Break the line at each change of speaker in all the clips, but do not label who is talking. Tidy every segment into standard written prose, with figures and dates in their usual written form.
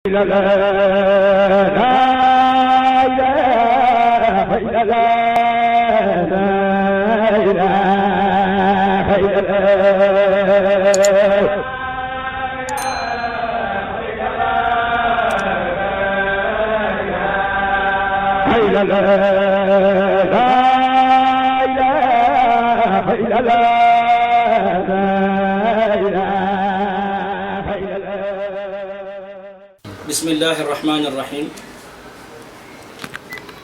لا لا لا إله إلا الله لا إله إلا الله لا لا لا إله إلا الله
بسم الله الرحمن الرحيم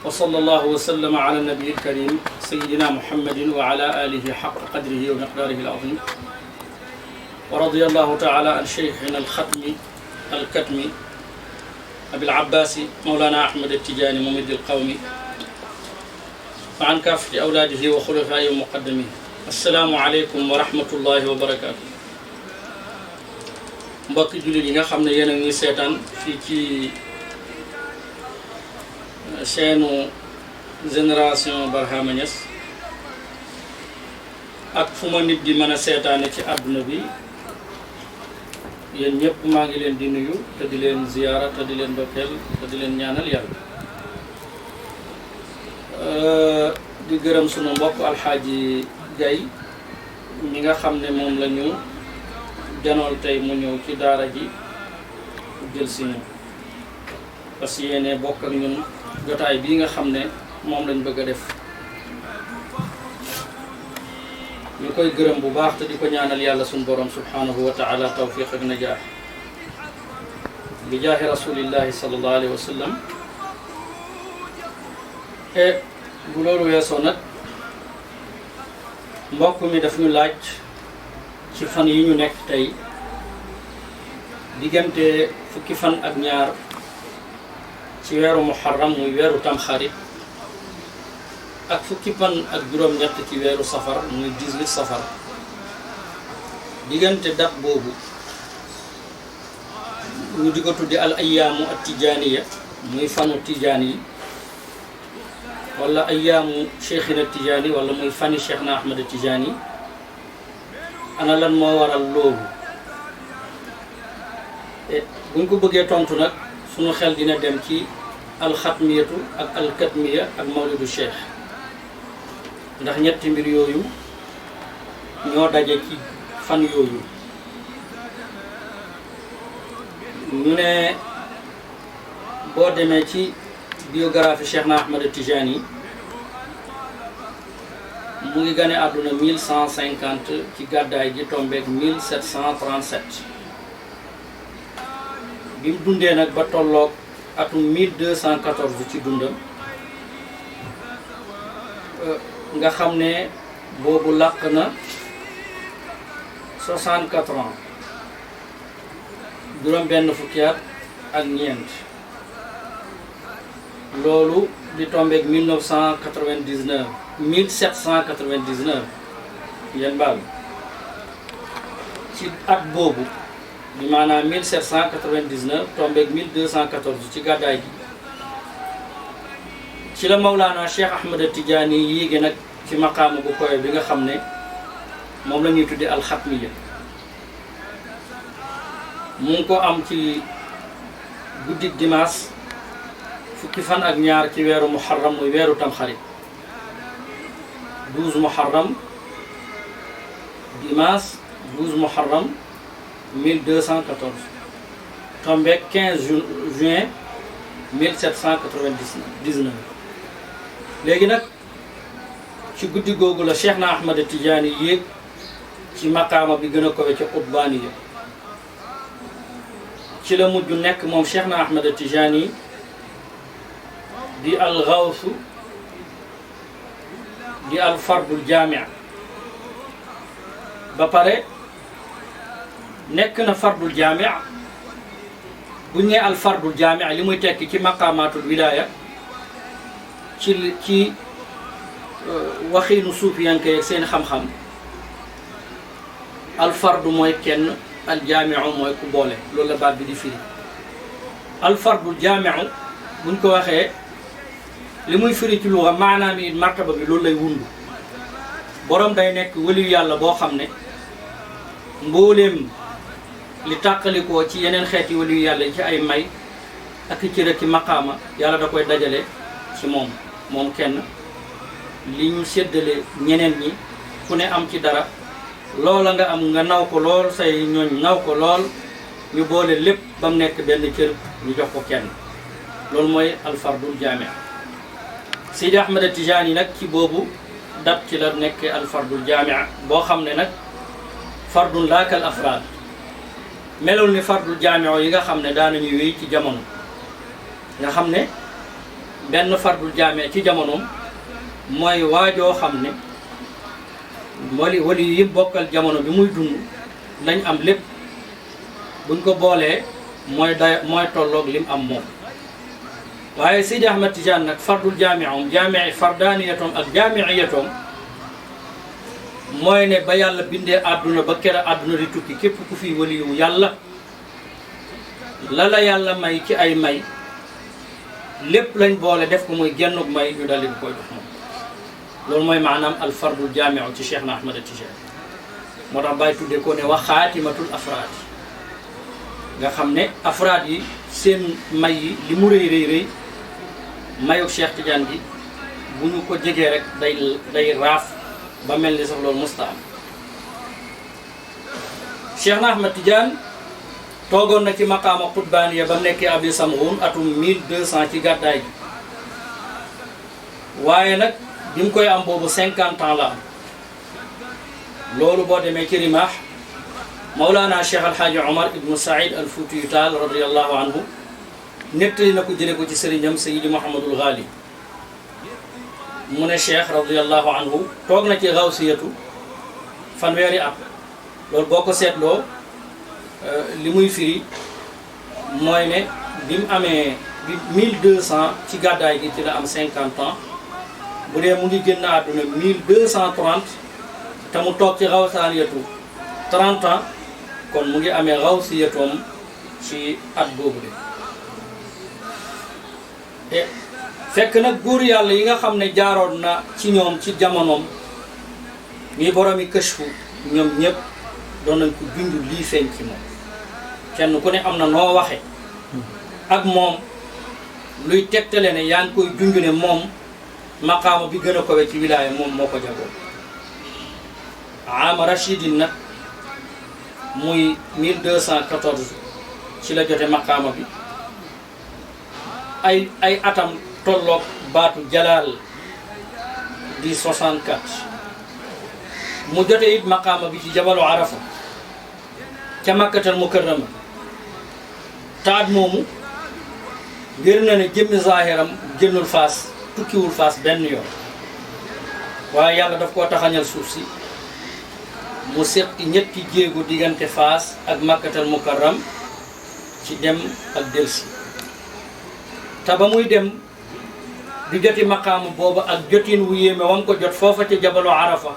وصلى الله وسلم على النبي الكريم سيدنا محمد وعلى آله حق قدره ومقداره العظيم ورضي الله تعالى عن شيخنا الختم الكتم أبي العباس مولانا أحمد التجاني ممد القوم وعن كافة أولاده وخلفائه ومقدميه. السلام عليكم ورحمة الله وبركاته. mbokki jullit yi nga xam ne yéen a ngi seetaan fii ci chaîne Génération Barhama Niass ak fu ma nit di mën a seetaane ci àdduna bi yéen ñëpp maa ngi leen di nuyu te di leen ziyaara te di leen dokkeel te di leen ñaanal yàlla di gërëm sunu mbokk alxaaji Gay ñi nga xam ne moom la ñu janool tey mu ñëw ci daara ji jël si ñu parce que yéene bokk ak ñun jotaay bii nga xam ne moom lañ bëgg a def ñu koy gërëm bu baax te di ko ñaanal yàlla suñu borom subhanahu wa taala tawfiq ak najaax bi jaahi rasulillahi sallallahu alayhi wa sallam. Et bu loolu weesoo nag mbokk mi daf ñu laaj ci fan yi ñu nekk tey diggante fukki fan ak ñaar ci weeru muharram muy weeru tamxarit ak fukki fan ak juróom-ñett ci weeru safar muy 18 safar diggante dat boobu ñu di ko tuddi al ayyaamu at tijaaniya muy fanu tijaan yi wala ayyaamu cheikhina tijaani wala muy fani cheikhna ahmad tijaani. ana lan moo waral loolu buñ ko bëggee tontu nag sunu xel dina dem ci alxatmiyatu ak alkatmiya ak mawlidu cheikh ndax ñetti mbir yooyu ñoo daje ci fan yooyu. ñu ne boo demee ci biographie Cheikhna Ahmad Tijani mu ngi gane àdduna 1150 ci gàddaay ji tombeek 1737 bi mu dundee nag ba tolloog atum 1214 ci dundam nga xam ne boobu làq na 64 ans juróom benn fukki at ak ñeent loolu di tombeek 1799 yéen baal ci at boobu bi maanaam 1799 tombeek 1214 ci gàddaay gi ci la Mawlaana Cheikh Ahmad Tijaani yéege nag ci maqaama bu koy bi nga xam ne moom la ñuy tuddi alxatmiya mu ngi ko am ci guddik dimanche fukki fan ak ñaar ci weeru muharram muy weeru tamxarit 12 muharram dimanche 12 muharram 1214 tombeek 15 juin 1799. léegi nag ci guddi googu la Cheikhna Ahmad Tijaani yéeg ci maqaama bi gën a kowe ci qutbaaniya ci la mujj nekk moom Cheikhna Ahmad Tijaani di al gawsu di al fardul jaamia ba pare nekk na fardul jaamia bu ñu nee al fardul jaamia li muy tekki ci maqaamaatul wilaaya ci waxiinu suufiyanke ak seen xam-xam al fardu mooy kenn al jaamiu mooy ku boole loolu la baat bi di firi. al fardul jaamiu buñ ko waxee li muy firi ci luxa maanaam it martaba bi loolu lay wundu borom day nekk waliyu yàlla boo xam ne mbooleem li tàqalikoo ci yeneen xeeti waliyu yàlla ci ay may ak i cër ki maqaama yàlla da koy dajale ci moom kenn li ñu séddale ñeneen ñi ku ne am ci dara loola nga am nga naw ko lool say ñooñ naw ko lool ñu boole lépp ba mu nekk benn cër ñu jox ko kenn loolu mooy alfardul jaami Seydi Ahmad Tijaani nag ci boobu dat ci la nekk alfardul jaami boo xam ne nag fardun laakal afraad melul ni fardul jaami yi nga xam ne daanañuy wéy ci jamono nga xam ne benn fardul jaami ci jamonoom mooy waajoo xam ne wali yi bokkal jamono bi muy dund lañ am lépp buñ ko boolee mooy tolloog lim am moom waaye Seydi Ahmad Tijaan nag fardul jaami'um jaami'i fardaaniyatoom ak jaami'iyatoom mooy ne ba yàlla bindee àdduna ba kera àdduna di tukki képp ku fi waliyu yàlla la yàlla may ci ay may lépp lañ boole def ko muy gennug may ñu daldi koy jox moom loolu mooy maanaam al fardul jaami'u ci Cheikh na Ahmad Tijaan moo tax bàyyi tuddee ko ne wax xaatimatul afraad nga xam ne afraad yi seen may yi li mu rëy mayu Cheikh Tidiane gi bu ñu ko jegee rek day raaf ba mel ni sax loolu musta am Cheikh na Ahmad Tidiane toogoon na ci maqaama qutbaaniya ba mu nekkee abi samghun atum 1200 ci gàddaay gi waaye nag bi mu koy am boobu 50 ans la am loolu boo demee ci rimaax Mawlana Cheikh Alhaaji Omar ibnu Saïd al Fuutiyu Taal radiyallahu anhu nettali na ko jële ko ci sëriñam Seydi Mouhamadul Ghali mu ne Cheikh radiyallahu anhu toog na ci xawsiyatu fanweeri at loolu boo ko seetloo li muy firi mooy ne bi mu amee 1200 ci gàddaay gi ci la am 50 ans bu dee mu ngi génn àdduna 1230 te mu toog ci xawsaaniyatu 30 ans kon mu ngi amee xawsiyatoom ci at boobu de fekk nag góor yàlla yi nga xam ne jaaroon na ci ñoom ci jamonoom ñuy boromi këchfu ñoom ñëpp doon nañ ko junj lii feeñ ci moom kenn ku ne am na noo waxe ak moom luy tegtale ne yaa ngi koy junj ne moom maqaama bi gën a kowe ci wilaaya moom moo ko jagoo ama rachidin nag muy 1214 ci la jote maqaama bi ay atam tolloog baatu jalaal di 64 mu jote it maqaama bi ci jabalu arafa ca makkatal mukarrama taat moomu wér na ne jëmmi zaahiram génnul faas tukkiwul faas benn yoon waaye yàlla daf koo taxañal suuf si mu seqi ñetti jéego diggante faas ak makkatal mukarram ci dem ak delsi te ba muy dem di joti maqaamu booba ak jotin wu yéeme wam ko jot foofa ca jabalu arafa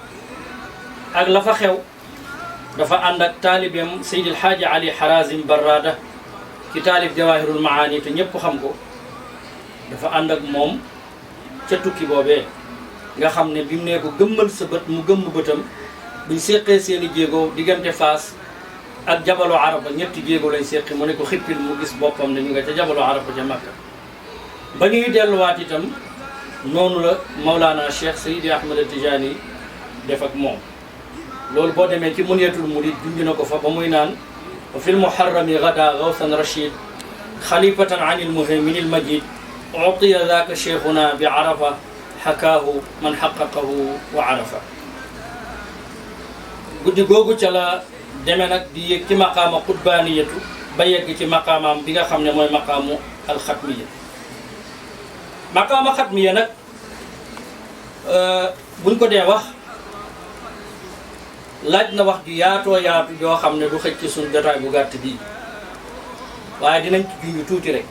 ak la fa xew dafa ànd ak taalibeem Seydi El Hadji Ali Harazim Barrada ci taalib Jawahirul Maani te ñëpp xam ko dafa ànd ak moom ca tukki boobee nga xam ne bi mu ne ko gëmmal sa bët mu gëmm bëtam buñ séqee seeni jéego diggante faas ak jabalu arafa ñetti jéego lañ séqi mu ne ko xippil mu gis boppam ne ñu nga ca jabalu arafa ca Makka ba ñuy delluwaat itam noonu la Mawlana Cheikh Seydi Ahmad Tijaani def ak moom loolu boo demee ci Munyatul Murid junj na ko fa ba muy naan wa fil muharrami gada gawsan rachid xalifatan an il muhaymin il majid utiya zaaka cheikhuna bi arafa xakaahu man xaqaqahu wa arafa guddi googu ca la demee nag di yéeg ci maqaama qutbaaniyatu ba yegg ci maqaamaam bi nga xam ne mooy maqaamu alxatmiya maqaama xatmiya nag buñ ko dee wax laaj na wax ju yaatoo yaatu joo xam ne du xëj ci suñ jotaay bu gàtt bii waaye dinañ ci junj tuuti rek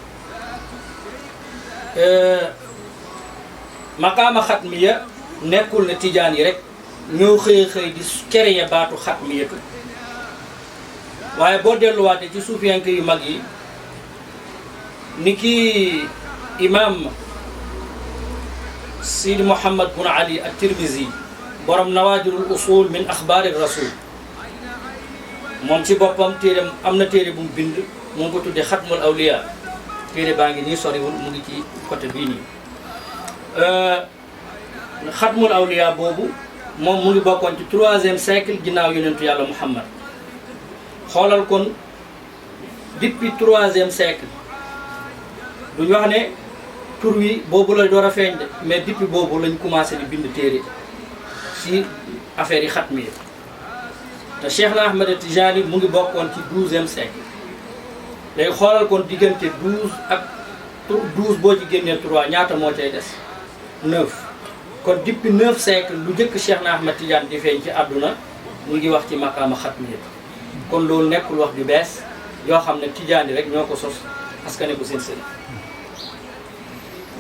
maqaama xatmiya nekkul ne tijaan yi rek ñoo xëy di créer baatu xatmiyatu waaye boo delluwaatee ci suufiyanke yu mag yi ni ki imam Sidi Mouhamad bun Ali at-Tirmizi borom nawaajirul usul min axbaari rasul moom ci boppam téeram am na téere bu mu bind mu ngi ko tuddee xatmul awliya téere baa ngi nii soriwul mu ngi ci côté bii nii xatmul awliya boobu moom mu ngi bokkoon ci 3e siècle ginnaaw yonentu yàlla Muhammad xoolal kon depuis 3e siècle duñu wax ne tur wi boobu la door a feeñ de mais depuis boobu lañ commencé di bind téere ci affaire yi xatmi te Cheikh na Ahmed Tijani mu ngi bokkoon ci 12e siècle léegi xoolal kon diggante 12 ak 12 boo ci génnee 3 ñaata moo cay des 9 kon depuis 9 siècle lu njëkk Cheikh na Ahmed Tidiane di feeñ ci àdduna mu ngi wax ci maqaama xatmiya kon loolu nekkul wax ju bees yoo xam ne Tidiane rek ñoo ko sos askane ko seen sëriñ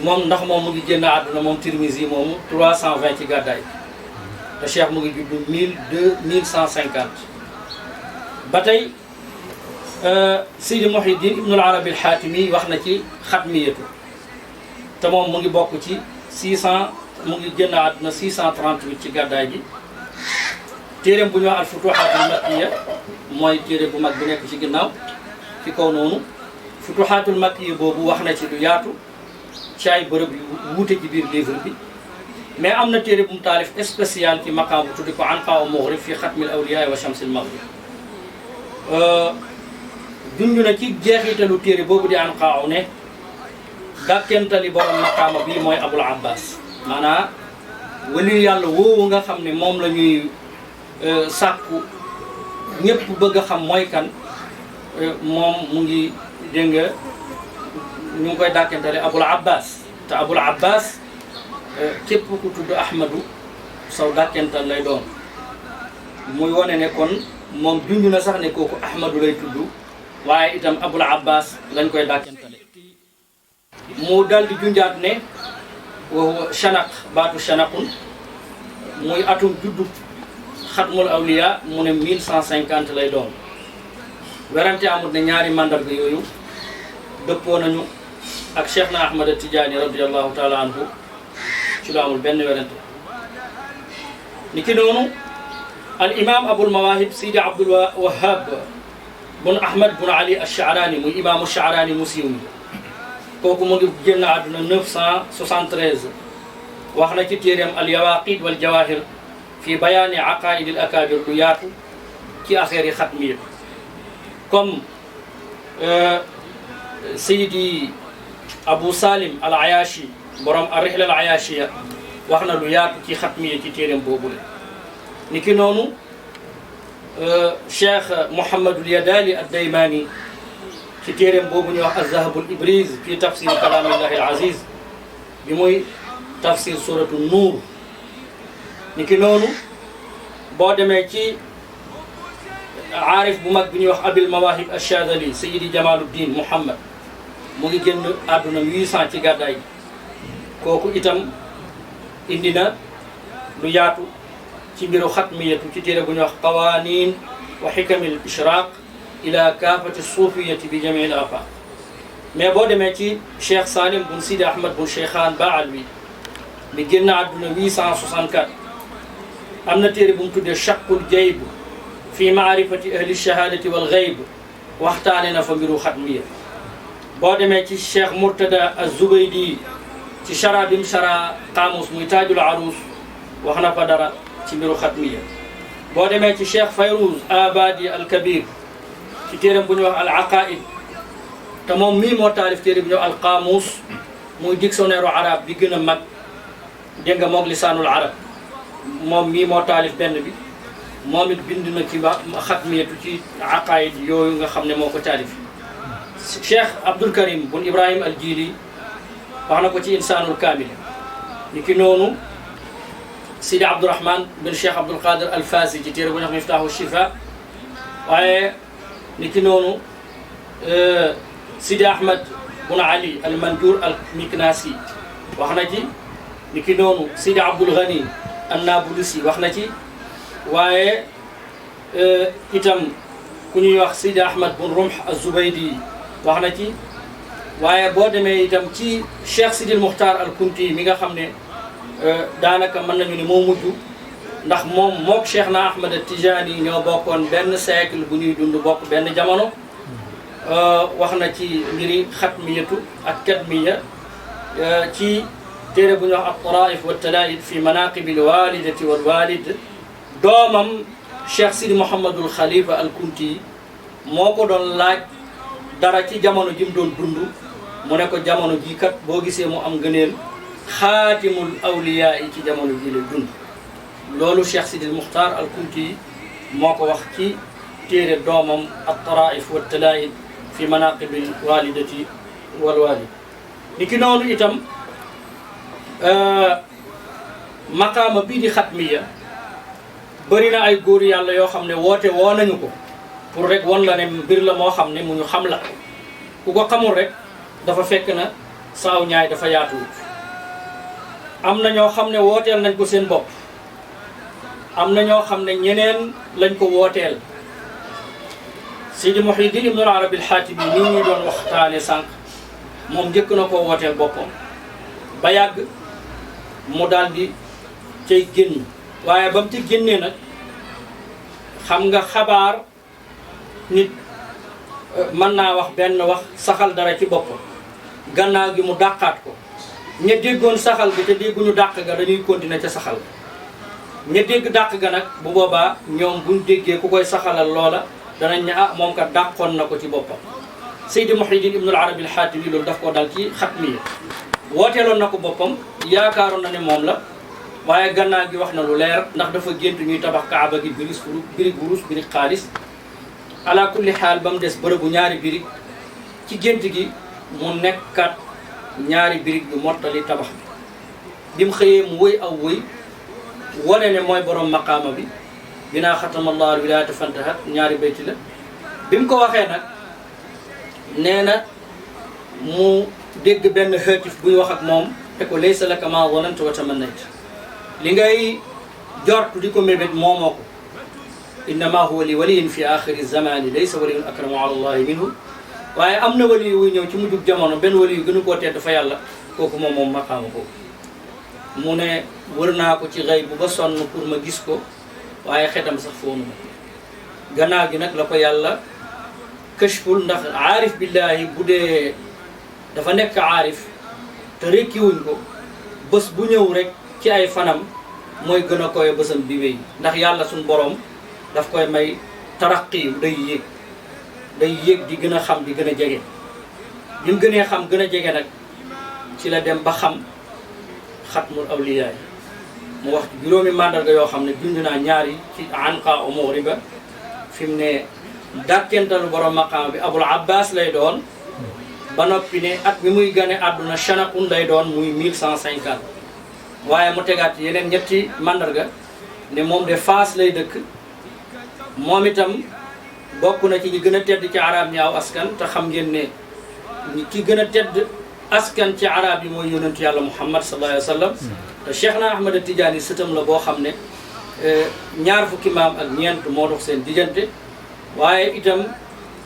moom ndax moom mu ngi génn àdduna moom Tirmizi moomu 320 ci gàddaay te Cheikh mu ngi juddu 1150 ba tey Sidi Muhyiddin Ibnul Arabi al-Hatimi wax na ci xatmiyatu te moom mu ngi bokk ci 600 mu ngi génn àdduna 638 ci gàddaay gi téereem bu ñu wax al-Futuhatul Makkiya mooy téere bu mag bi nekk ci ginnaaw ci kaw noonu Futuhatul Makkiya boobu wax na ci lu yaatu ci ay bërëb yu wuute ci biir livre bi mais am na téere bu mu taalif spécial ci maqaam bu tuddi ko Anqaa Maghrib fi xatmil awliyaa wa shamsil maghrib junj na ci jeexitalu téere boobu di Anqaa ne dàkkentali borom maqaama bii mooy Abul Abbas maanaam wali yàlla woowu nga xam ne moom la ñuy sàkku ñëpp bëgg a xam mooy kan moom mu ngi dégg nga ñu ngi koy dàkkentale Abul Abbas te Abul Abbas képp ku tudd Ahmadu saw dàkkental lay doon muy wane ne kon moom junj na sax ne kooku Ahmadu lay tudd waaye itam Abul Abbas lañ koy dàkkentale mu dal di junjaat ne wa chanaq baatu chanaqun muy atum juddu xatmul awliya mu ne 1150 lay doon werante amut ne ñaari mandarga yooyu dëppoo nañu ak Cheikh na Ahmad Tidiane radiyallahu taala anhu ci lu amul benn werante ni ki noonu al imam abul mawahib Sidi Abdul Wahab bun Ahmad bun Ali al-Sha'rani muy imaamu Sha'rani mu siiw mi kooku mu ngi génn àdduna 973 wax na ci téeréem al yawaqid wal jawahir fi bayaani aqaid al akabir lu yaatu ci affaire yi xatmiya comme Seydi Abu Salim al Ayashi borom ar-Rihla al Ayashiya wax na lu yaatu ci xatmiya ci téeréem boobu la ni ki noonu Cheikh Mouhamadul Yadali ad-Daymani ci téeréem boobu ñuy wax az-Zahabul Ibriz fi tafsir kalamillahi al-aziz bi muy tafsir suratu nuur ni ki noonu boo demee ci aarif bu mag bi ñuy wax abil mawahib ash-Shadhali Sayyidi Jamaluddin Muhammad mu ngi génn àdduna 800 ci gàddaay kooku itam indi na lu yaatu ci mbiru xatmiyatu ci téere bu ñuy wax qawanin wa xikamil ishraq ila kaafati suufiyati bi jamii al afaq mais boo demee ci Cheikh Salim bun Sidi Ahmad bun Cheikhaan Baalwi mi génn àdduna 864 am na téere bu mu tuddee Shaqul Jayb fi maarifati ahli shahadati wal ghayb waxtaane na fa mbiru xatmiya boo demee ci Cheikh Murtada az-Zubaydi ci chara bim chara qaamus muy taajul arus wax na fa dara ci mbiru xatmiya boo demee ci Cheikh Fayruz Abadi al-Kabir ci téeram bu ñuy wax al-Aqaid te moom mii moo taalif téere bu ñuy wax al-Qaamus muy dictionnaire arab bi gën a mag dégg nga moog lisaanul arab moom mii moo taalif benn bi moom it bind na ci xatmiyatu ci aqaid yooyu nga xam ne moo ko taalif Cheikh Abdul Karim bun Ibrahim al-Jili wax na ko ci insaanul kaamil ni ki noonu Sidi Abdourahman bin Cheikh Abdul Qadir al-Fasi ci téere bu ñu wax Miftaahu Shifa waaye ni ki noonu Sidi Ahmad bun Ali al-Manjur al-Miknasi wax na ci ni ki noonu Sidi Abdul Ghani an-Nabulusi wax na ci waaye itam ku ñuy wax Sidi Ahmad bun Rumh az-Zubaydi wax na ci waaye boo demee itam ci Cheikh Sidil Muxtaar al-Kunti mi nga xam ne daanaka mën nañu ni moo mujj ndax moom mook Cheikh na Ahmad Tijani ñoo bokkoon benn siècle bu ñuy dund bokk benn jamono wax na ci mbiri xatmiyatu ak kadmiya ci téere bu ñu wax at-taraif wa talaid fi manaqibil walidati wal walid doomam Cheikh Sidi Mouhamadul Khalifa al Kunti moo ko doon laaj dara ci jamono ji mu doon dund mu ne ko jamono jii kat boo gisee mu am ngëneel xaatimul awliyaa yi ci jamono jii lay dund loolu Cheikh Sidi Muxtaar al Kunti moo ko wax ci téere doomam at-taraif wa talaid fi manaqibil walidati wal walid ni ki noonu itam maqaama bii di xatmiya bëri na ay góor yàlla yoo xam ne woote woo nañu ko pour rek won la ne mbir la moo xam ne mu ñu xam la ku ko xamul rek dafa fekk na saaw ñaay dafa yaatuwut am na ñoo xam ne wooteel nañ ko seen bopp am na ñoo xam ne ñeneen lañ ko wooteel Sidi Muhyiddin Ibnul Arabi al-Haatimi nii ñuy doon waxtaane sànq moom njëkk na koo wooteel boppam ba yàgg mu daal di cay génn waaye ba mu ci génnee nag xam nga xabaar nit mën naa wax benn wax saxal dara ci boppam gannaaw gi mu dàqaat ko ña déggoon saxal ga te dégguñu dàq ga dañuy continuer ca saxal ña dégg dàq ga nag bu boobaa ñoom buñ déggee ku koy saxalal loola danañ ne ah moom kat dàqoon na ko ci boppam Seydi Muhyiddin Ibnul Arabi al-Haatimi loolu daf koo dal ci xatmiya wooteeloon na ko boppam yaakaaroon na ne moom la waaye gannaaw gi wax na lu leer ndax dafa gént ñuy tabax kaaba gi birig wurus birig xaalis ala kulli xaal ba mu des bërëbu ñaari birig ci gént gi mu nekkat ñaari birig yu mottali tabax bi mu xëyee mu wëy aw wëy wane ne mooy borom maqaama bi binaa xatama allahu al-wilaayata fantahat ñaari bayti la bi mu ko waxee nag nee na mu dégg benn haatif buy wax ak moom te ko laysa laka maa zananta wa tamannayta li ngay jortu di ko mébét moomoo ko innama huwa li waliyin fi axiri zamani laysa waliyun akramu ala allahi minhu waaye am na wali wuy ñëw ci mujjug jamono benn wali yu gënu koo tedd fa yàlla kooku moom maqaama ko mu ne wër naa ko ci xëy bu ba sonn pour ma gis ko waaye xetam sax foonu ma gannaaw gi nag la ko yàlla kashful ndax aarif billahi bu dee dafa nekk aarif te rekkiwuñ ko bés bu ñëw rek ci ay fanam mooy gën a koy bésam bi wéy ndax yàlla suñ boroom daf koy may taraqi day yéeg di gën a xam di gën a jege bi mu gënee xam gën a jege nag ci la dem ba xam xatmul awliyaa yi mu wax juróomi mandarga yoo xam ne dund naa ñaari ci anqa o mughriba fi mu ne dàkkentalu borom maqaama bi abul abbas lay doon ba noppi ne at mi muy gane àdduna chanaqun lay doon muy 1150 waaye mu tegaat yeneen ñetti mandarga ne moom de Faas lay dëkk moom itam bokk na ci ñi gën a tedd ci arab ñi aw askan te xam ngeen ne ki gën a tedd askan ci arab yi mooy yonentu yàlla Muhammad sallallahu alayhi wa sallam te Cheikh na Ahmad Tidiane sëtam la boo xam ne ñaar fukki maam ak ñeent moo dox seen diggante waaye itam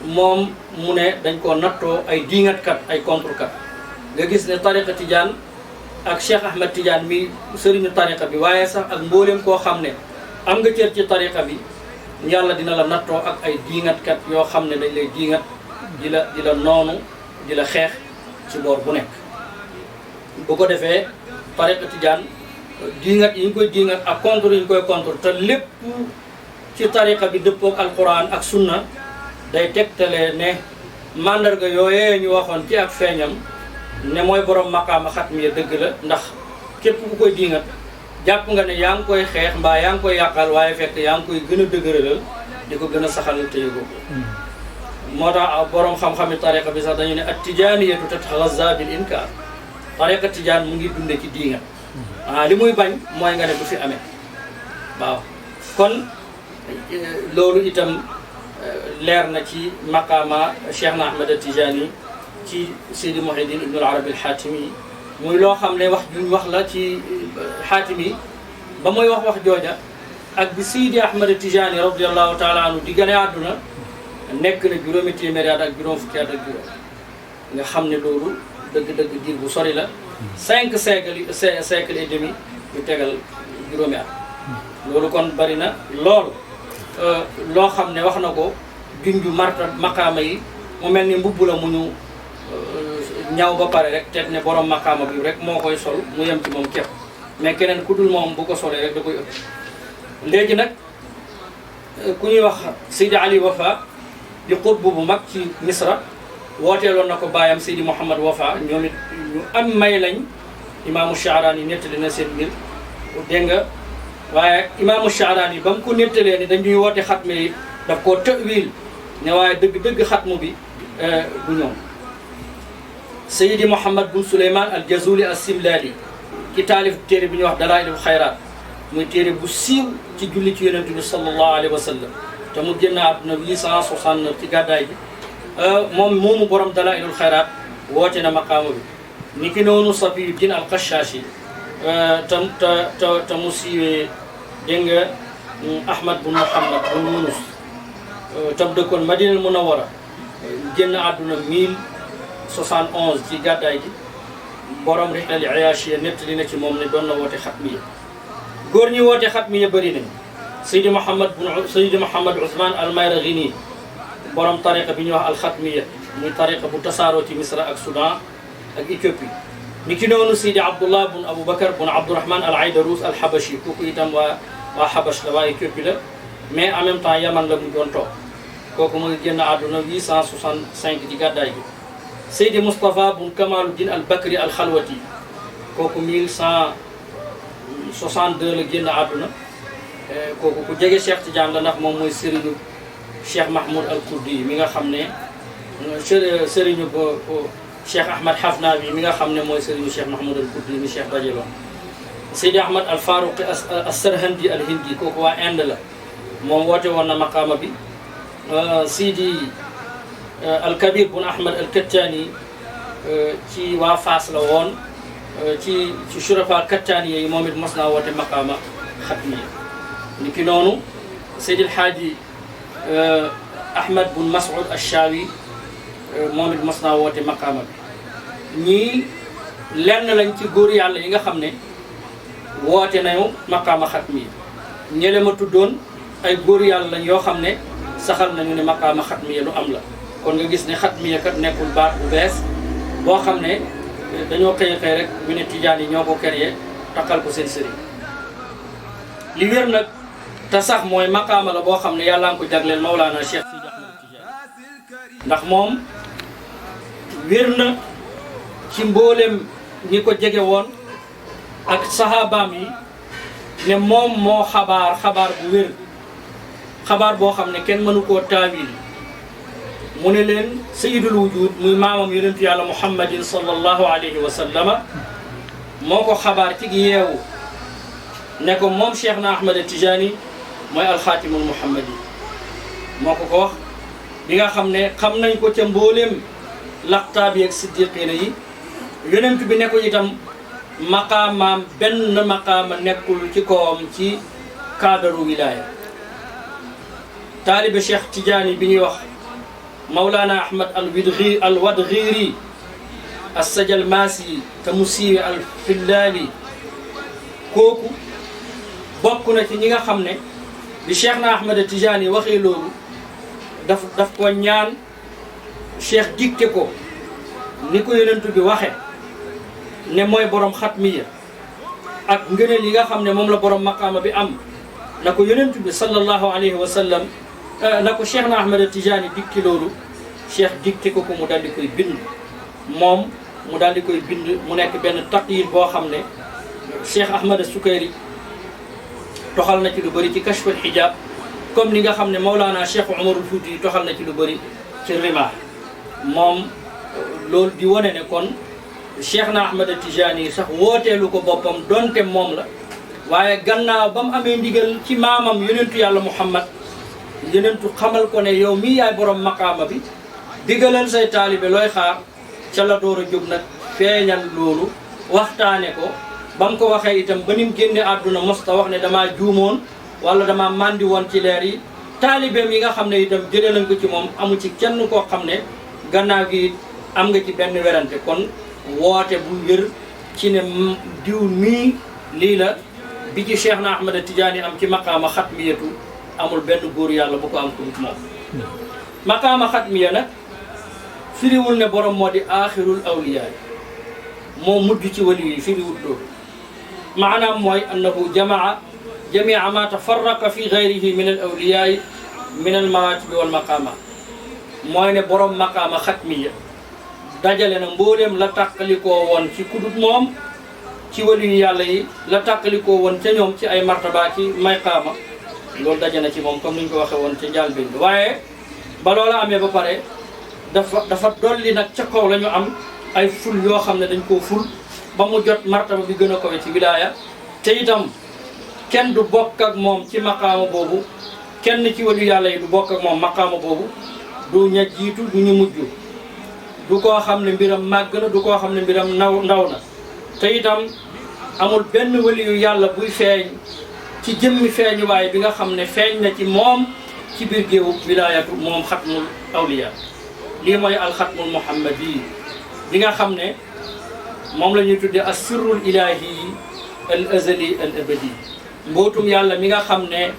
moom mu ne dañ koo nattoo ay diingatkat ay contrekat nga gis ne tariqa Tidiane ak Cheikh Ahmad Tidiane mi sëriñu tariqa bi waaye sax ak mbooleem koo xam ne am nga cër ci tariqa bi yàlla dina la nattoo ak ay diingatkat yoo xam ne dañ lay diingat di la noonu di la xeex ci boor bu nekk bu ko defee tariqa Tidiane diingat yi ñu koy diingat ak contre yi ñu koy contre te lépp ci tariqa bi dëppook alquran ak sunna day tegtale ne mandarga yooyee ñu waxoon ci ak feeñam ne mooy borom maqaama xatmiya dëgg la ndax képp ku koy diingat jàpp nga ne yaa ngi koy xeex mbaa yaa ngi koy yàqal waaye fekk yaa ngi koy gën a dëgëralal di ko gën a saxal téye ko moo tax borom xam-xami tariqa bi sax dañu ne at tijaaniyatu tatagazza bil inkar tariqa tijaan mu ngi dunde ci diingat li muy bañ mooy nga ne du fi amee waaw kon loolu itam leer na ci maqaama Cheikh na Ahmad Tijaani ci Seydi Muhyiddin Ibnul Arabi al-Haatimi muy loo xam ne wax juñ wax la ci Haatimi ba muy wax jooja ak bi Seydi Ahmad Tijaani radiyallahu taala anhu di gane àdduna nekk na juróomi téeméeri at ak juróom fukki at ak juróom nga xam ne loolu dëgg-dëgg diir bu sori la 5 siècle et demi yu tegal juróomi at loolu kon bari na lool loo xam ne wax na ko junju marta maqaama yi mu mel ni mbubb la mu ñu ñaw ba pare rek te ne borom maqaama bi rek moo koy sol mu yem ci moom képp mais keneen ku dul moom bu ko solee rek da koy ëpp. léegi nag ku ñuy wax Seydi Ali Wafa di xutbu bu mag ci Misra wooteeloon na ko baayam Seydi Mouhamad Wafa ñoom it ñu am may lañ. imaamu Sha'raani nettali na seen mbir dégg nga waaye imaamu Sha'raani ba mu ko nettalee ni dañuy woote xatme yi daf koo tawil ne waaye dëgg-dëgg xatmu bi du ñoom. Seydi Mouhamad bun Souleymane al Jazuli as Simlaali ki taalif téere bi ñuy wax Dalaa'ilul Xayraat muy téere bu siiw ci julli ci yonent bi sallallahu alayhi wa sallam te mu génn àdduna 869 ci gàddaay bi moom moomu borom Dalaa'ilul Xayraat woote na maqaama bi. ni ki noonu Safiyuddin al-Qashaashi te mu siiwee dégg nga Ahmad bun Muhammad bun Yunus tam dëkkoon Madinal Munawwara génn àdduna 1071 ci gàddaay gi borom Rihlal Iyaashiya nettali na ci moom ne doon na woote xatmiya. góor ñi woote xatmiya bëri nañ Seydi Mouhamad Ousmane al-Mayraghini borom tariqa bi ñuy wax al-xatmiya muy tariqa bu tasaaroo ci Misra ak Soudan ak Éthiopie. ni ki noonu Seydi Abdullah bun Aboubacar bun Abdourahman al-Aydarous al-Habashi kooku itam waa Habash la waa Éthiopie la mais en même temps Yaman la mu doon toog kooku mu ngi génn àdduna 865 ci gàddaay gi. Seydi Moustapha bun Kamaluddin al-Bakri al-Khalwati kooku 1162 la génn àdduna kooku ku jege Cheikh Tidiane la ndax moom mooy sëriñu Cheikh Mahmoud al-Kurdi mi nga xam ne sëriñu Cheikh Ahmad Hafnawi mi nga xam ne mooy sëriñu Cheikh Mahmoud al-Kurdi mi Cheikh dajeloon. Seydi Ahmad al-Faruqi as-Sarhandi al-Hindi kooku waa Inde la moom woote woon na maqaama bi. Seydi al-Kabir bun Ahmad al-Kattani ci waa Faas la woon ci shurafa Kattani yi moom it mos naa woote maqaama xatmiya. ni ki noonu Seydi el-Haaji Ahmad bun Mas'ud al-Shawi moom it mos naa woote maqaama bi. ñii lenn lañ ci góor yàlla yi nga xam ne woote nañu maqaama xatmiya. ñële ma tuddoon ay góor yàlla lañ yoo xam ne saxal nañu ne maqaama xatmiya lu am la. kon nga gis ne xatmiya kat nekkul baat bu bees boo xam ne dañoo xëy rek ñu ne tijaan yi ñoo ko créé takkal ko seen sëriñ. li wér nag te sax mooy maqaama la boo xam ne yàlla nga ko jagleel Mawlana Cheikh Sidi Ahmed Tidiane ndax moom wér na ci mboolem ñi ko jege woon ak sahabaam yi ne moom moo xabaar bu wér xabaar boo xam ne kenn mënu koo taawil mu ne leen sayyidul wujud muy maamam yonentu yàlla muhammadin sallallahu alayhi wa sallama moo ko xabaar ci yeewu ne ko moom Cheikh na Ahmed Tijani mooy alxaatimul muhammadi moo ko wax bi nga xam ne xam nañ ko ca mbooleem laqtaab yi ak siddiqiina yi yonent bi ne ko itam maqaamaam benn maqaama nekkul ci kawam ci kaadaru wilaaya. taalibe Cheikh Tidiane bi ñuy wax Mawlana Ahmad al-Wadghiri as-Sajalmasi te mu siiwe al-Fillaali kooku bokk na ci ñi nga xam ne bi Cheikh na Ahmad Tidiane waxee loolu daf ko ñaan Cheikh dicté ko ni ko yonent bi waxe ne mooy borom xatmiya ak ngëneel yi nga xam ne moom la borom maqaama bi am na ko yonent bi sallallahu alayhi wa sallam na ko Cheikh na Ahmad Tidiane dicté loolu Cheikh dicté ko mu daal di koy bind moom mu daal di koy bind mu nekk benn taqyid boo xam ne Cheikh Ahmad Sukayri toxal na ci lu bëri ci kashful hijab comme ni nga xam ne Mawlana Cheikh Umarul Fuuti toxal na ci lu bëri ci Rimah moom loolu di wane ne kon Cheikh na Ahmad Tijani sax wooteelu ko boppam donte moom la waaye gannaaw ba mu amee ndigal ci maamam yonentu yàlla Muhammad yonentu xamal ko ne yow mii yaay borom maqaama bi digalal say taalibe looy xaar ca la door a jóg nag feeñal loolu waxtaane ko ba mu ko waxee itam ba ni mu génne àdduna mosta wax ne damaa juumoon wala damaa màndi woon ci leer yi taalibeem yi nga xam ne itam jëlee nañ ko ci moom amu ci kenn koo xam ne gannaaw gi am nga ci benn werante kon woote bu wér ci ne diw mii lii la bi ci Cheikh na Ahmad Tidiane am ci maqaama xatmiyatu amul benn góor yàlla bu ko am ku dul moom. maqaama xatmiya nag firiwul ne borom moo di aaxirul awliyaa moo mujj ci wali yi firiwul loolu maanaam mooy annahu jamaa jamia ma tafarraqa fi gayrihi min al awliyaa min al maratibi wal maqaamaat mooy ne borom maqaama xatmiya dajale na mbooleem la tàqalikoo woon ci kudut moom ci wali yu yàlla yi la tàqalikoo woon ca ñoom ci ay martaba ci maqaama loolu daje na ci moom comme ni ñu ko waxee woon ca njàlbéen bi waaye ba loola amee ba pare dafa dolli nag ca kaw la ñu am ay ful yoo xam ne dañ koo ful ba mu jot martaba bi gën a kawe ci wilaaya te itam kenn du bokk ak moom ci maqaama boobu kenn ci wali yàlla yi du bokk ak moom maqaama boobu du ña jiitu du ñu mujj du koo xam ne mbiram màgg na du koo xam ne mbiram ndaw na te itam amul benn wali yu yàlla buy feeñ ci jëmmi feeñuwaay bi nga xam ne feeñ na ci moom ci biir géewu wilaayatu moom xatmul awliya lii mooy alxatmul muhammadi bi nga xam ne moom la ñuy tuddee as sirrul ilahi al azali al abadi mbootum yàlla mi nga xam ne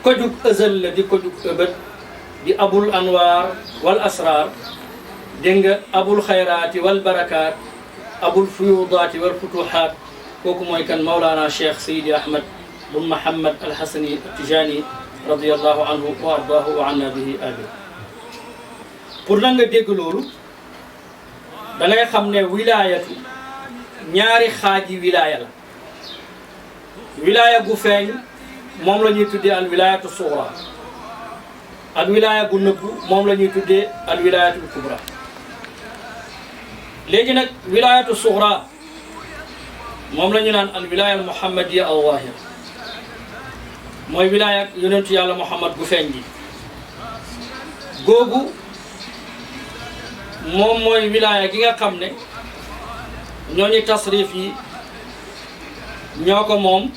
ko jug azal la di ko jug ëbët di abul anwar wal asrar dégg nga abul xayraati wal barakaat abul fuyudaati wal futuhaat kooku mooy kan Mawlana Cheikh Seydi Ahmed bun Muhammad al-Hasani at-Tijani radiyallahu anhu wa ardaahu wa anna bihi amin pour na nga dégg loolu da ngay xam ne wilaayatu ñaari xaaji wilaaya la wilaaya gu feeñ moom la ñuy tuddee al wilaayatu sugra ak wilaaya gu nëbbu moom la ñuy tuddee al wilaayatu kubra léegi nag wilaayatu sugra moom la ñu naan al wilaaya al muhammadiya al zahir mooy wilaaya yonentu yàlla muhammad gu feeñ gi googu moom mooy wilaaya gi nga xam ne ñooñu tasrif yi ñoo ko moom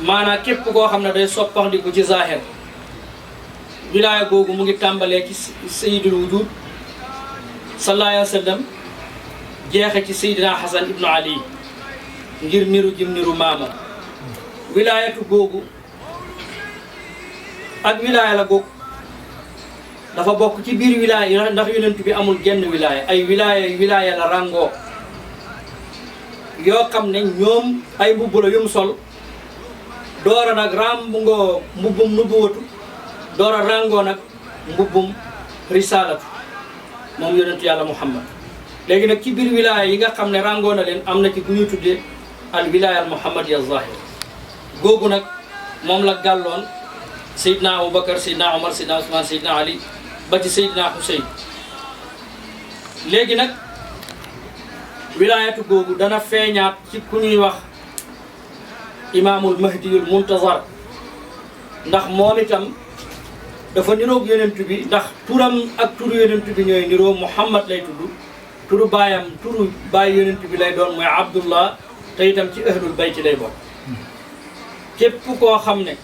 maanaam képp koo xam ne day soppandiku ci zahir wilaaya googu mu ngi tàmbalee ci sayyidul wujud sallallahu alayhi wa sallam jeexe ci Seydina Hasan ibnu Ali ngir niru jim niru maama wilaayatu googu ak wilaaya la googu dafa bokk ci biir wilaaya ndax yonent bi amul genn wilaaya ay wilaaya la ràngoo yoo xam ne ñoom ay mbubb la yum sol doora nag ràmbu ngoo mbubbum nubuwatu doora ràngoo nag mbubbum risalatu moom yonentu yàlla Muhammad léegi nag ci biir wilaaya yi nga xam ne ràngoo na leen am na ci bu ñuy tuddee al wilaaya al muhammadiya zahir googu nag moom la gàlloon Seydina Aboubacar Seydina Omar Seydina Ousmane Seydina Ali ba ci Seydina Hussein léegi nag wilaayatu googu dana feeñaat ci ku ñuy wax imaamul mahdiyul muntazar ndax moom itam dafa niroog yonent bi ndax turam ak turu yonent bi ñooy niroo Muhammad lay tudd turu baayam turu baay yonent bi lay doon mooy Abdullah te itam ci ahlul bayti lay bokk képp koo xam ne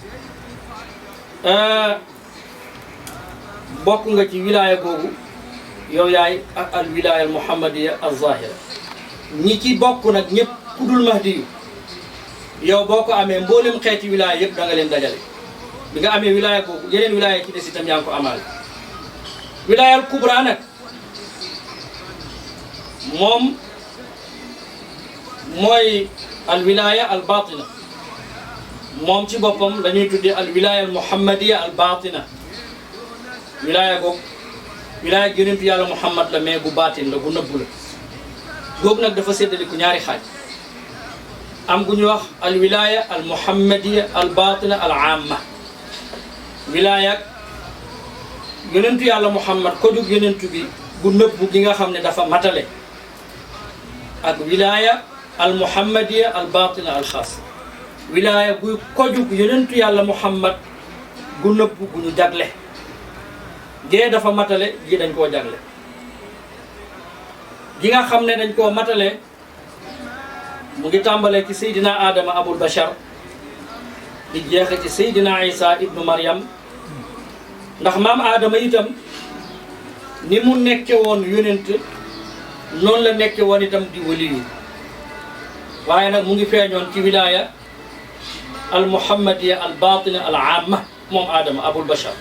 bokk nga ci wilaaya googu yow yaay al wilaaya al muhammadiya al zahira ñi ci bokk nag ñëpp ku dul mahdi yu yow boo ko amee mboolem xeeti wilaaya yëpp da nga leen dajale bi nga amee wilaaya googu yeneen wilaaya ci des itam yaa ngi ko amaale wilaaya al kubra nag moom mooy al wilaaya al batina moom ci boppam dañuy tuddee al wilaaya al muhammadiya al batina wilaaya googu wilaaya yonentu yàlla muhammad la mais bu baatin la bu nëbbu la googu nag dafa séddaliku ñaari xaaj am gu ñu wax al wilaaya al muhammadiya al batina al amma wilaaya yonentu yàlla muhammad ko jug yonentu bi bu nëbbu gi nga xam ne dafa matale ak wilaaya al muhammadiya al batina al xaas wilaaya buy kojug yonentu yàlla muhammad gu nëbbu gu ñu jagle gee dafa matale gi dañ koo jagle gi nga xam ne dañ koo matale mu ngi tàmbalee ci Seydina Adama abul bashar di jeexe ci Seydina Isa ibnu Maryam ndax maam Adama itam ni mu nekke woon yonent noonu la nekke woon itam di waliyu waaye nag mu ngi feeñoon ci wilaaya al muhammadiya al batina al amma moom Adama abul bashar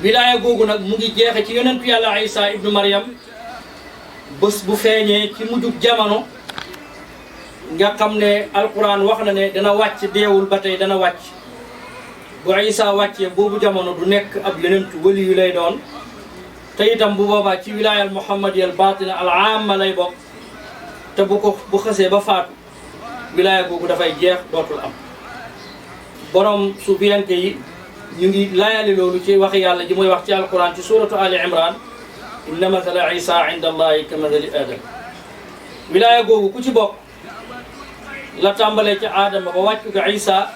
wilaaya googu nag mu ngi jeexe ci yonentu yàlla Isa ibnu Maryam bés bu feeñee ci mujjug jamono nga xam ne alquran wax na ne dana wàcc deewul ba tey dana wàcc bu Isa wàccee boobu jamono du nekk ab yonentu wali yu lay doon te itam bu boobaa ci wilaaya al muhammadiya al batina al amma lay bokk te bu xasee ba faatu wilaaya googu dafay jeex dootul am borom suufiyanke yi ñu ngi layali loolu ci waxi yàlla ji muy wax ci alquran ci suratu ali imran inna mathala isa inda allahi ka mathali adam wilaaya googu ku ci bokk la tàmbalee ci aadama ba wàccu ga isa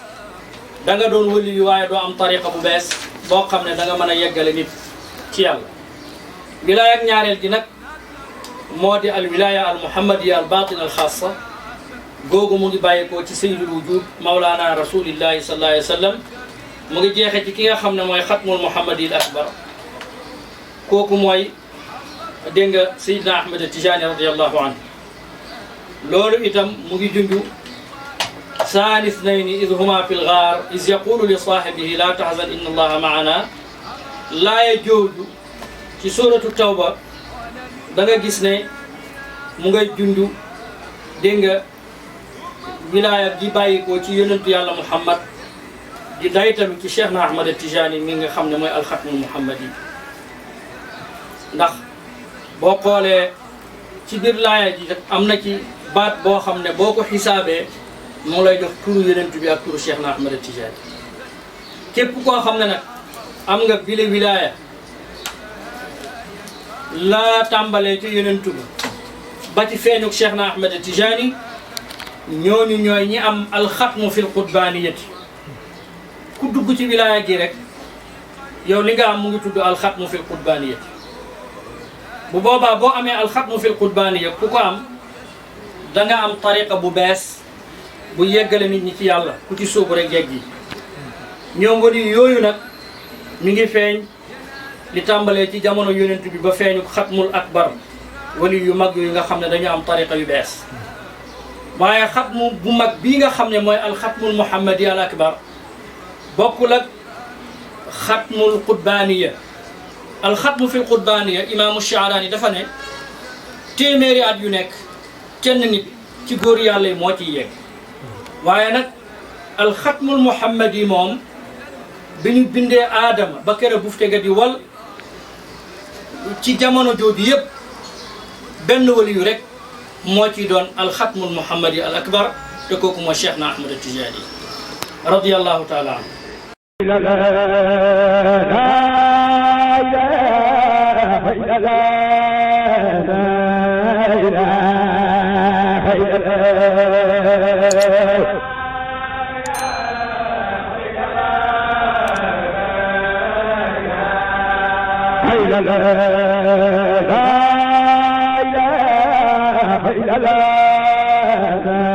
da nga doon wëli yu waaye doo am tariqa bu bees boo xam ne da nga mën a yeggale nit ci yàlla wilaaya ak ñaareel gi nag moo di al wilaya al muhammadiya al batina al xaasa googu mu ngi bàyyeekoo ci sayyidul wujud mawlaana rasulillahi sallallahu alayhi wa sallam mu ngi jeexee ci ki nga xam ne mooy xatmul muhammadi al akbar kooku mooy dégg nga Seydina Ahmed Tijani radiyallahu anhu loolu itam mu ngi junju saani isnayni id huma fi lgaar is yaqulu li saahibihi la tahzan inna allaha maana laaya jooju ci suratu tawba da nga gis ne mu ngay junju dégg nga wilaaya gi bàyyikoo ci yonentu yàlla Muhammad di day tamit ci Cheikh na Ahmad Tijani mi nga xam ne mooy alxatmul muhammad yi ndax boo xoolee ci biir laaya ji am na ci baat boo xam ne boo ko xisaabee moo lay jox turu yonentu bi ak turu Cheikh na Ahmad Tijani képp koo xam ne nag am nga bile wilaaya la tàmbalee ci yonentu bi ba ci feeñuk Cheikh na Ahmad Tijani ñooñu ñooy ñi am alxatmu fil qutbaniyati ku dugg ci wilaaya gi rek yow li nga am mu ngi tudd alxatmu fil qutbaniyati bu boobaa boo amee alxatmu fil qutbaniya ku ko am da nga am tariqa bu bees bu yeggale nit ñi ci yàlla ku ci sóobu rek yegg ñoom wali yooyu nag mi ngi feeñ li tàmbalee ci jamono yonent bi ba feeñu xatmul akbar wali yu mag yooyu nga xam ne dañu am tariqa yu bees waaye xatmu bu mag bii nga xam ne mooy alxatmul muhammadi al akbar bokkul ak xatmul qutbaniya alxatmu fi qutbaniya imaamu Shaaraani dafa ne téeméeri at yu nekk kenn nit ci góor yàlla yi moo ciy yegg waaye nag alxatmul muhammadi moom bi ñu bindee aadama ba kere bufte ga di wal ci jamono jooju yëpp benn wali yu rek moo ciy doon alxatmul muhammadi al akbar te kooku mooy Cheikh na Ahmad Tijani radiyallahu taala anhu
la